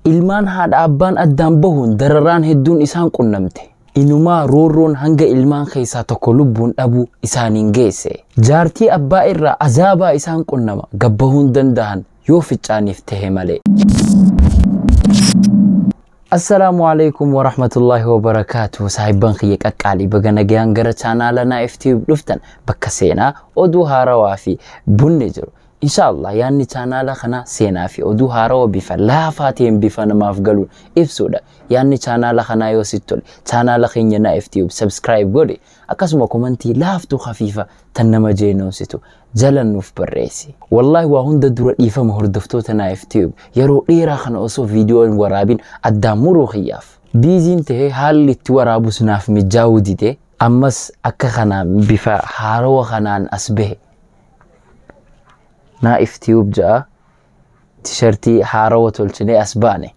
Ilmaan haadha abbaan addaan bahuun dararaan hedduun isaan qunnamte. Inumaa roorroon hanga ilmaan keessaa tokko lubbuun dhabuu isaaniin geesse. Jaartii abbaa irraa azaabaa isaan qunnama gabbahuun danda'an yoo ficcaaniif tahe malee. Assalaamu alaikum warahmatullahi wabarakaatuh. Saahibban kiyya qaqqaalii baga nagayaan gara chaanaala Naa'if Tube dhuftan bakka seenaa oduu haarawaa fi bunni jiru. Inshaallah yaadni chaanaala kana seenaa fi oduu haarawaa bifa laafaa ta'een bifa namaaf galuun ibsuudha. Yaadni chaanaala kanaa yoo sitti tole chaanaala keenya Naa'if Tube subscribe godhi, akkasuma komantii laaftuu khafiifa tan nama jeenomsitu jala nuuf barreessi. Wallaahi waa hunda dura dhiifama hordoftoota Naa'if Tube yeroo dheeraa kana osoo viidiyoon waraabin addaan muruu kiyyaaf. Biiziin tahee haalli itti waraabus naaf mijaa'uu dide, ammas akka kanaan bifa haarawa kanaan as bahe. Naa'if Tube ja'a tishartii haarawa tolchinee as baane.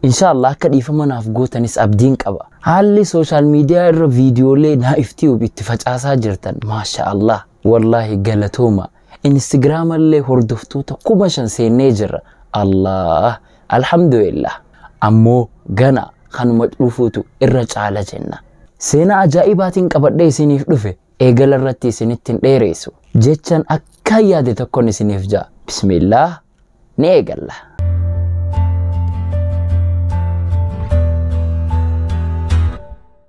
Inshaallah akka dhiifama naaf gootanis abdiin qaba. Haalli sooshaal miidiyaa irra viidiyoolee Naa'if Tube itti facaasaa jirtan maasha Allah. Wallaahi galatooma. Instagiraama illee hordoftoota 5,000 seennee jirra. Allah alhamdulillah. Ammoo gana kanuma dhufuutu irra caala jenna. Seenaa ajaa'ibaatiin qabadhee isiniif dhufe eegala irratti isinitti hin dheeressu. Jechaan akka yaade tokkoon isiniif ja'a. Bismillah ni eegalla.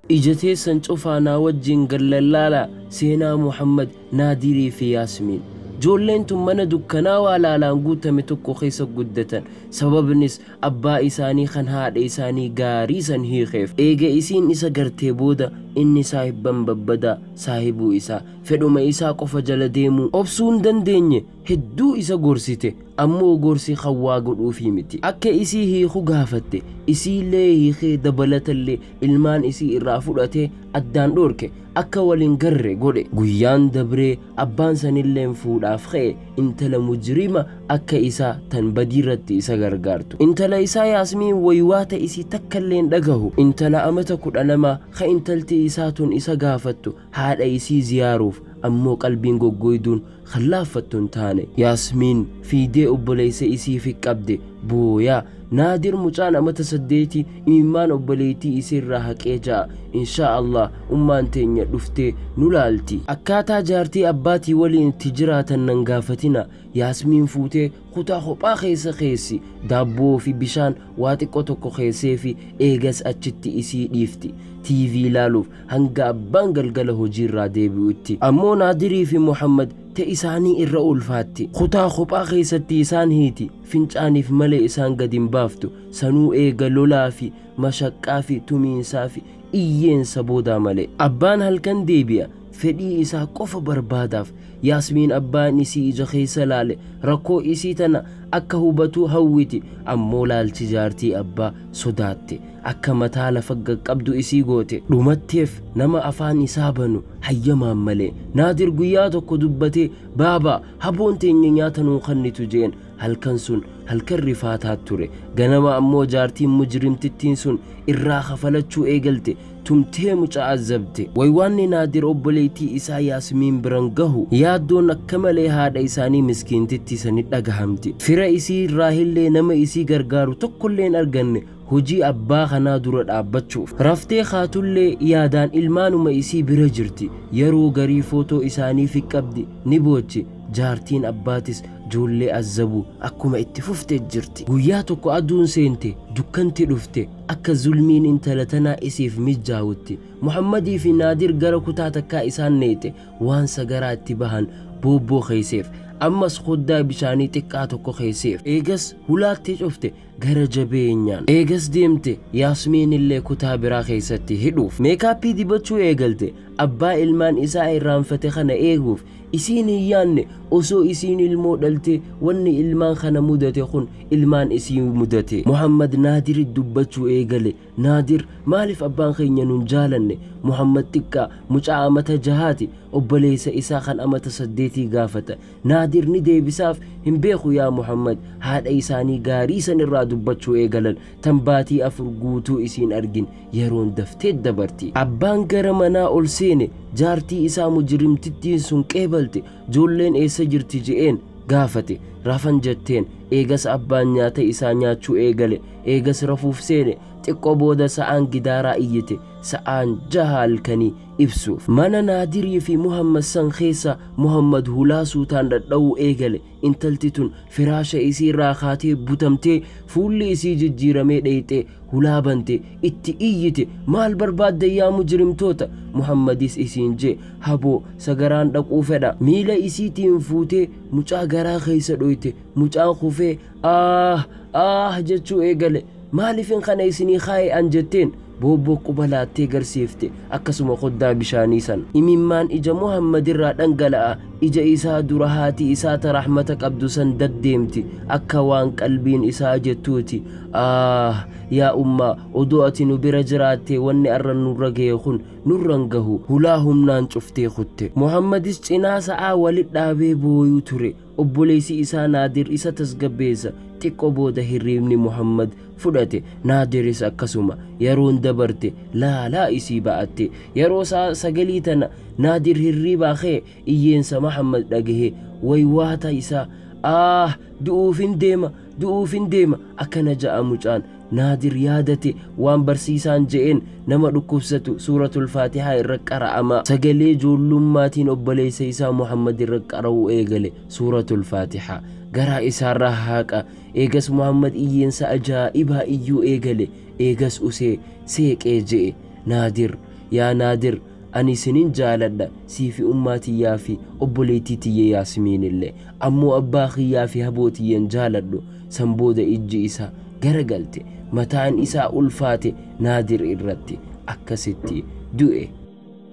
Ija teessan cufaanaa wajjin gallallaala seenaa Muhammad Naadirii fi Yaasmiin. Ijoolleen tun mana dukkanaawaa laalaan guutame tokko keessa guddatan. Sababnis abbaa isaanii kan haadha isaanii gaarii san hiikeef. Eega isiin isa gartee booda inni saahibban babbadaa saahibuu isaa fedhuma isaa qofa jala deemuu obsuu hin dandeenye hedduu isa gorsite, ammoo gorsi hawwaa godhuufii miti. Akka isii hiiku gaafatte, isiillee hiikee dabalatallee ilmaan isii irraa fudhatee addaan dhoorke, akka waliin garre godhe. Guyyaan dabree abbaan sanilleen fuudhaaf ka'e intala mujrima akka isaa tan badiirratti isa gargaartu. Intala isaa Yaasmiin waywaata isii takkallee hin dhagahu. Intala amata 12 ka intalti isaa tun isa gaafattu haadha isii ziyaaruuf, ammoo qalbiin goggoyduun kan laaffattu hin taane. Yaasmiin fiidee obboleessa isii fi qabde booyaa. Naadir mucaan amata 8 imimmaan obboleettii isii irraa haqee ja'a. Insha Allah ummaan teenya dhuftee nu laalti. Akkaataa jaartii abbaatii waliin itti jiraatan nan gaafatina. Yaasmiin fuutee kutaa kophaa keessa keessi daabboo fi bishaan waa xiqqoo tokko keessee fi eegas achitti isii dhiifti. TV ilaaluuf hanga abbaan galgala hojiirraa deebi'utti. Ammoo Naadirii fi Muhammad te isaanii irra ulfaatti. Kutaa kophaa keessatti isaan hiiti. Fincaaniif malee isaan gad hin baaftu. Sanuu eega lolaa fi mashaqqaa fi tumiinsaa fi iyyeensa boodaa malee. Abbaan halkan deebi'a. Fedhii isaa qofa barbaadaaf. Yaasmiin abbaan isii ija keessa laale rakkoo isii tana akka hubatu hawwiti, ammoo laalchi jaartii abbaa sodaatte akka mataa lafa qaqqabdu isii goote. Dhumatteef nama afaan isaa banu hayyamaan malee. Naadir guyyaa tokko dubbatee baabaa haboon teenya nyaata nuu kennitu jeen. Halkan sun halkan rifaataa ture. Ganama ammoo jaartiin mujrimtittiin sun irraa kafalachuu eegalte. Tumtee mucaa azabte. Waywaanni Naadir obboleettii isaa Yaasmiin biran gahu yaaddoon akka malee haadha isaanii miskiintitti sani dhagahamti. Fira isii irraa illee nama isii gargaaru tokkollee hin arganne hojii abbaa kanaa dura dhaabbachuuf. Raftee haatullee yaadaan ilmaanuma isii bira jirti. Yeroo garii footoo isaanii fi qabdi ni boochi. Jaartiin abbaatis ijoollee azabuu akkuma itti fuftee jirti. Guyyaa tokko aduun seente dukkanti dhufte akka zulmiin intala tanaa isiif mijaa'utti. Muhammadii fi Naadir gara kutaa takkaa isaan neete waan sagaraa itti bahan boobboo keeyseef. Ammas koddaa bishaanii xiqqaa tokko keeyseef. Eegas hulaatti cufte gara jabeenyaan. Eegas deemte Yaasmiin illee kutaa biraa keessatti hidhuuf. Meekaappii dibachuu eegalte abbaa ilmaan isaa irraanfate kana eeguuf. Isiin hin yaanne osoo isiin ilmoo dhalte wanni ilmaan kana mudate kun ilmaan isii mudate. Muhammad Naadir dubbachuu eegale. Naadir maaliif abbaan keenya nun jaalanne? Muhammad xiqqaa mucaa amata 6ti obboleessa isaa kan amata 8 gaafata. Naadir ni deebisaaf hin beeku yaa Muhammad. Haadha isaanii gaarii san irraa dubbachuu eegalan. Tan baatii 4 guutuu isiin argin yeroon daftee dabarti. Abbaan gara manaa ol seene jaartii isaa mujrimtittiin sun qeebalte. Ijoolleen eessa jirti je'een gaafate. Rafan jetteen. Eegas abbaan nyaata isaa nyaachuu eegale. Eegas rafuuf seene. Xiqqoo booda sa'aan gidaaraa iyyite. Sa'aan 6 halkanii ibsuuf. Mana Naadirii fi Muhammad san keessa Muhammad hulaa suutaan dhadha'uu eegale. Intalti tun firaasha isii irraa kaatee butamtee fuulli isii jijjiiramee dheeyxee hulaa bante itti iyyite. Maal barbaadda yaa mujrimtoota? Muhammadis isiin jee, haboo sagaraan dhaquu fedha. Miila isiitiin fuutee mucaa garaa keessa dhoyte. Mucaan kufee aah aah jechuu eegale. Maaliifin kana isinii kaa'e an jetteen? Boobboo quba laattee garsiifte. Akkasuma koddaa bishaanii san. Imimmaan ija Muhammad irraa dhangala'a. Ija isaa dura haati isaa ta rahmata qabdu san daddeemti. Akka waan qalbiin isaa jettuuti. Aah yaa ummaa, odoo ati nu bira jiraattee wanni arra nurra gahe kun nurran gahu. Hulaa humnaan cuftee kutte. Muhammadis cinaa sa'aa walit dhaabee booyuu ture. Obboleessi isaa Naadir isa tasgabbeessa. Xiqqoo booda hirriibni Muhammad fudhate. Naadiris akkasuma. Yeroon dabarte laalaa isii ba'atte. Yeroo 9 tana Naadir hirriibaa ka'e. Iyyeensa Muhammad dhagahe. Waywaata isaa, aah du'uufin deema, du'uufin deema akkana ja'a mucaan. Naadir yaadate waan barsiisaan je'een nama dhukkubsatu suuratul Faatihaa irra qara'ama. Sagalee ijoollummaatiin obboleessa isaa Muhammad irra qara'uu eegale suuratul Faatihaa. Garaa isaarraa haaqa. Eegas Muhammad iyyeensa ajaa'ibaa iyyuu eegale. Eegas usee seeqee je'e. Naadir, yaa Naadir, ani isinin jaaladha, siifi ummaa tiyyaa fi obboleettii tiyya Yaasmiin illee. Ammoo abbaa kiyyaa fi haboo tiyyan jaaladhu. San booda ijji isaa garagalte. Mataan isaa ulfaate Naadir irratti. Akkasitti du'e.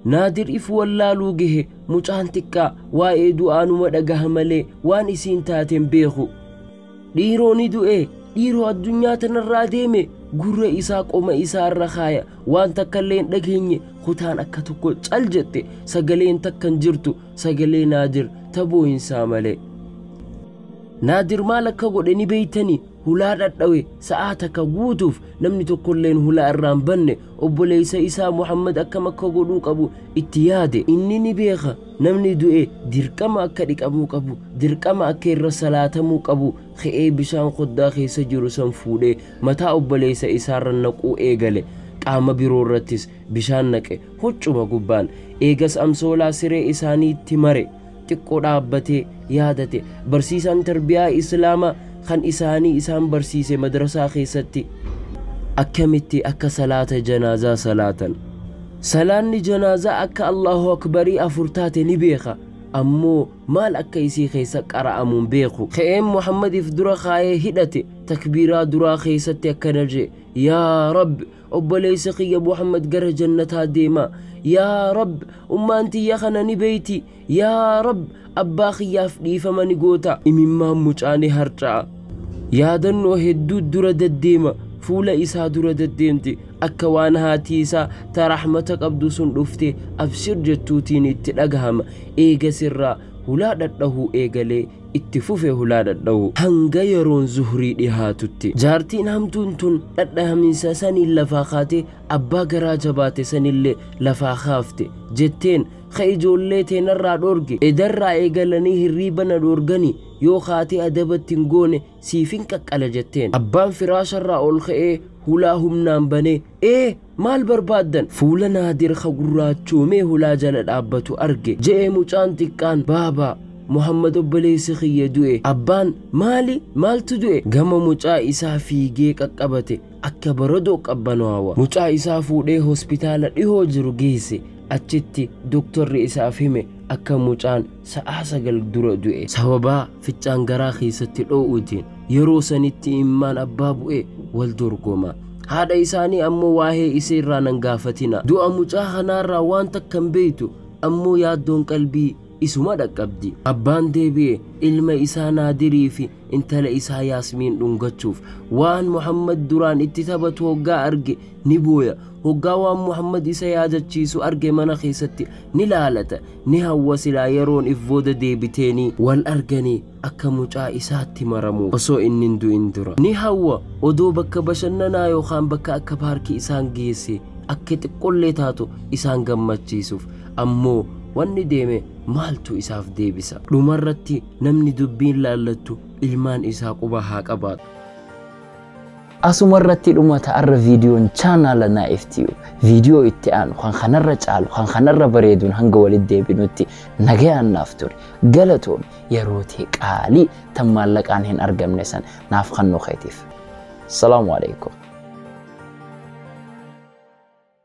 Naadir if wallaaluu gahe. Mucaan xiqqaa waa'ee du'aanuma dhagaha malee waan isiin taateen beeku. Dhiiroo ni du'e. Dhiiroo addunyaa tanarraa deeme. Gurra isaa qoma isaa irra kaaya. Waan takka illee hin dhageenye. Kutaan akka tokko cal jette. Sagaleen takka hin jirtu. Sagalee Naadir tabooyinsaa malee. Naadir maal akka godhe ni beeytanii? Hulaa dhadhawe sa'aa takka guutuuf namni tokkolleen hulaa irraa hin banne. Obboleessa isaa Muhammad akkam akka godhuu qabu itti yaade. Inni ni beeka namni du'e dirqama akka dhiqamuu qabu, dirqama akka irra salaatamuu qabu. Ka'ee bishaan koddaa keessa jiru san fuudhee mataa obboleessa isaarra naquu eegale. Qaama biroo irrattis bishaan naqe huccuma gubbaan. Eegas amsoolaa siree isaaniitti mare. Xiqqoo dhaabbatee yaadate. Barsiisaan tarbiyaa Islaamaa kan isaanii isaan barsiise madrasaa keessatti akkamitti akka salaata janaazaa salaatan. Salaanni janaazaa akka Allahu Akbarii 4 taate ni beeka. Ammoo maal akka isii keessa qara'amuun beeku. Ka'een Muhammadiif dura kaayee hidhate. Takbiiraa duraa keessatti akkana jee, yaa Rabbi obboleessa kiyya Muhammad gara jannataa deema. Yaa Rabbi ummaan tiyya kana ni beeyti. Yaa Rabbi abbaa kiyyaaf dhiifama ni goota. Imimmaan mucaa ni harca'a. Yaadannoo hedduu dura deddeema. Fuula isaa dura deddeemti. Akka waan haati isaa ta rahmata qabdu sun dhufte abshir jettuutiin itti dhagahama. Eegas irraa hulaa dhadhahuu eegalee itti fufe hulaa dhadhahuu hanga yeroon zuhrii dhihaatutti. Jaartiin hamtuun tun dhadhahamiinsa saniin lafaa kaatee abbaa garaa jabaate sanillee lafaa kaafte jetteen, ka ijoollee teenarraa dhoorge edarraa eegalanii hirriiba na dhoorgani yoo kaatee adabatti hin goone siifin qaqqala jetteen. Abbaan firaasharraa ol ka'ee hulaa humnaan banee, ee maal barbaaddan? Fuula Naadir ka gurraachoomee hulaa jala dhaabbatu arge. Je'ee mucaan xiqqaan, baabaa Muhammad obboleessi kiyya du'e. Abbaan maali? Maaltu du'e? Gama mucaa isaa fiigee qaqqabate. Akka baradoo qabbanaawa. Mucaa isaa fuudhee hospitaala dhihoo jiru geesse. Achitti doktorri isaaf hime akka mucaan sa'aa 9 dura du'e. Sababaa ficcaan garaa keessatti dho'uutiin yeroo sanitti imimmaan abbaa bu'e wal dorgoma. Haadha isaanii ammoo waa'ee isii irraa nan gaafatina. Du'a mucaa kanaarraa waan takka hin beektu. Ammoo yaaddoon qalbii isuma dhaqqabdi. Abbaan deebi'e ilma isaa Naadirii fi intala isaa Yaasmiin dhungachuuf. Waan Muhammad duraan itti taphatu hoggaa arge ni booya. Hoggaa waan Muhammad isa yaadachiisu arge mana keessatti ni laalata. Ni hawwa silaa yeroon if booda deebiteenii wal arganii akka mucaa isaatti maramuuf osoo inni hin du'in dura. Ni hawwa odoo bakka bashannanaa yookaan bakka akka paarkii isaan geesse akka xiqqoollee taatu isaan gammachiisuuf. Ammoo Wanni deeme maaltu isaaf deebisa? Dhumarratti namni dubbiin laallattu ilmaan isaa quba haa qabaatu. Asuma irratti dhumata arra viidiyoon chaanaala Naa'if Tiyuu. Viidiyoo itti aanu kan kanarra caalu kan kanarra bareeduun hanga walitti deebinutti nagayaan naaf ture. Galatoomi yeroo tee qaalii tan maallaqaan hin argamne san naaf kannuu keetiif. Salaamu alaikum.